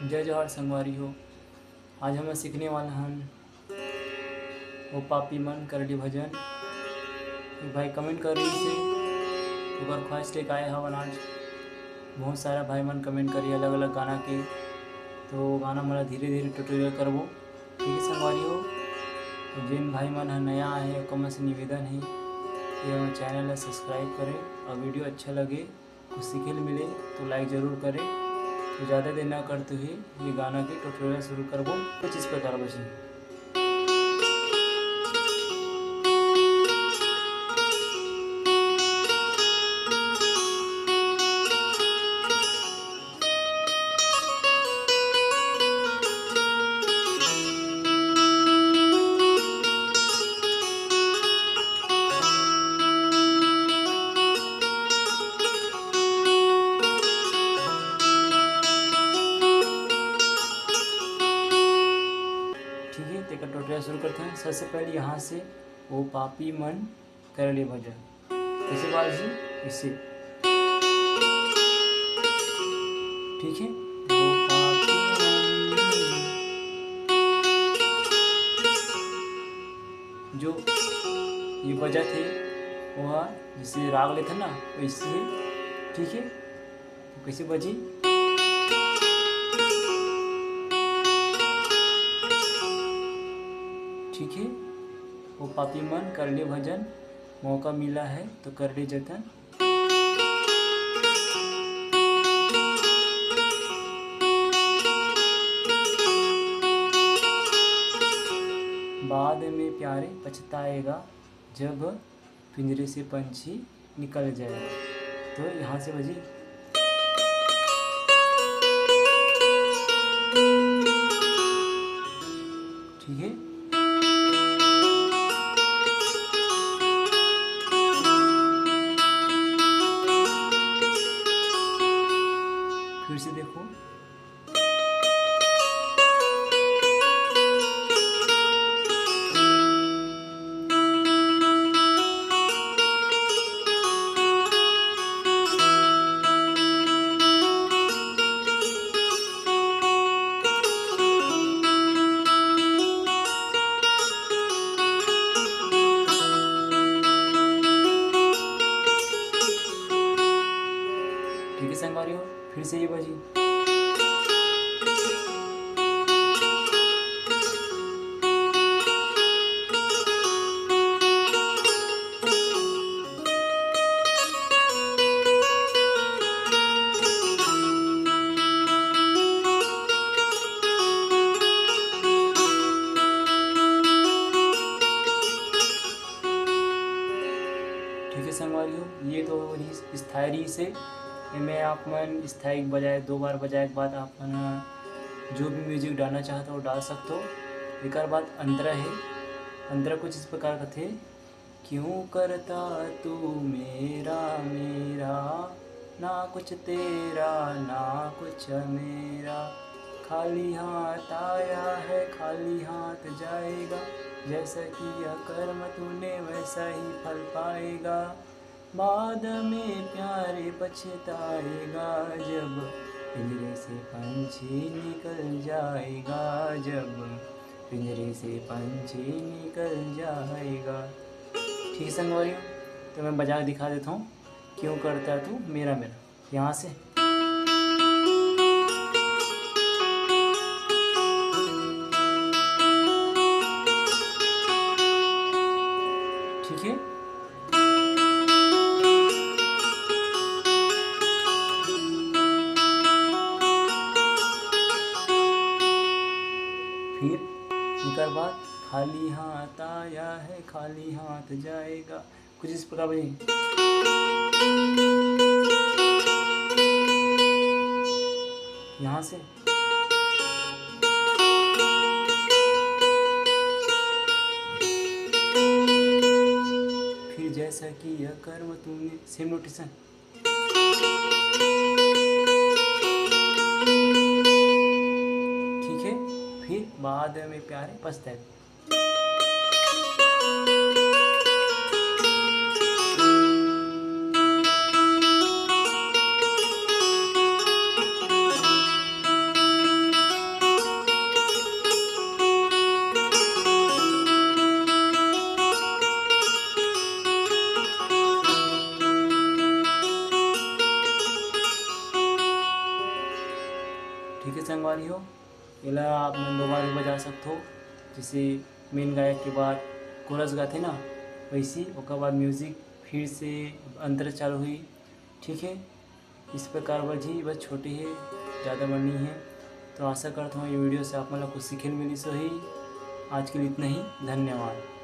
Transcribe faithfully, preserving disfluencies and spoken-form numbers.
जय जोहार संगवारी हो, आज हम सीखने वाला हन ओ पापी मन करली भजन। एक भाई कमेंट कर रही से, ओकर ख्वाहिश टेक आए हवन आज। बहुत सारा भाई मन कमेंट करी अलग-अलग गाना के, तो वो गाना मोला धीरे-धीरे ट्यूटोरियल करबो। ठीक है संगवारी हो, तो जिन भाई मन ह नया आए हे, ओकर मन से निवेदन हे कि हमर चैनल ला सब्सक्राइब करें और वीडियो अच्छा लगे, कुछ सीखे ल मिले तो लाइक जरूर करें। तो ज़्यादा देर ना करते हुए ये गाना के ट्यूटोरियल शुरू करबो। कुछ इस प्रकार बजी। ठीक है, तेकर ट्यूटोरियल शुरू करते हैं। सबसे पहले यहाँ से वो पापी मन करली भजन। कैसे बाजी? इसे। ठीक है? वो पापी मन। जो ये बजत हे, वो जैसे राग लेथे ना, वैसे ही। ठीक है? तो कैसे बजी? ठीक है? वो पापी मन करली भजन, मौका मिला है तो करली जतन। बाद में प्यारे पछताएगा, जब पिंजरे से पंछी निकल जाएगा। तो यहाँ से बजी। ठीक है। फिर से देखो। ठीक है संगवारी हो, फिर से ये बजी। ठीक है संगवारी हो, ये तो रही स्थाई रही से। एमे आप मन स्थाई बजाए, दो बार बजाए के बाद आप मन ह जो भी म्यूजिक डालना चाहत हो, डाल सकते हो। एकर बाद अंतरा है, अंतरा कुछ इस प्रकार कथे, क्यों करता तू मेरा मेरा, ना कुछ तेरा ना कुछ मेरा, खाली हाथ आया है खाली हाथ जाएगा, जैसा किया कर्म तूने वैसा ही फल पाएगा, बाद में प्यारे पछताएगा, जब पिंजरे से पंछी निकल जाएगा, जब पिंजरे से पंछी निकल जाएगा। ठीक है संगवारी हो, तो मैं बजा के दिखा देता हूँ, क्यों करता तू मेरा मेरा, यहाँ से। ठीक है। फिर एकर बाद खाली हाथ आया है खाली हाथ जाएगा, कुछ इस प्रकार बजे। यहाँ से फिर जैसा कि यह कर्म तूने, सेम नोटेशन। ठीक है, फिर बाद में प्यारे पछताए। एला आप मन दो बार भी बजा सकथो, जैसे मेन गायक के बाद कोरस गाथे ना, वैसी ओकर बाद म्यूजिक फिर से अंतरा चालू हुई। ठीक है, इस प्रकार बजही, बस छोटी है, ज़्यादा बड़ नहीं है। तो आशा करता हूँ ये वीडियो से आप मन ला कुछ सीखे मिलिस होही। आज के लिए इतना ही, धन्यवाद।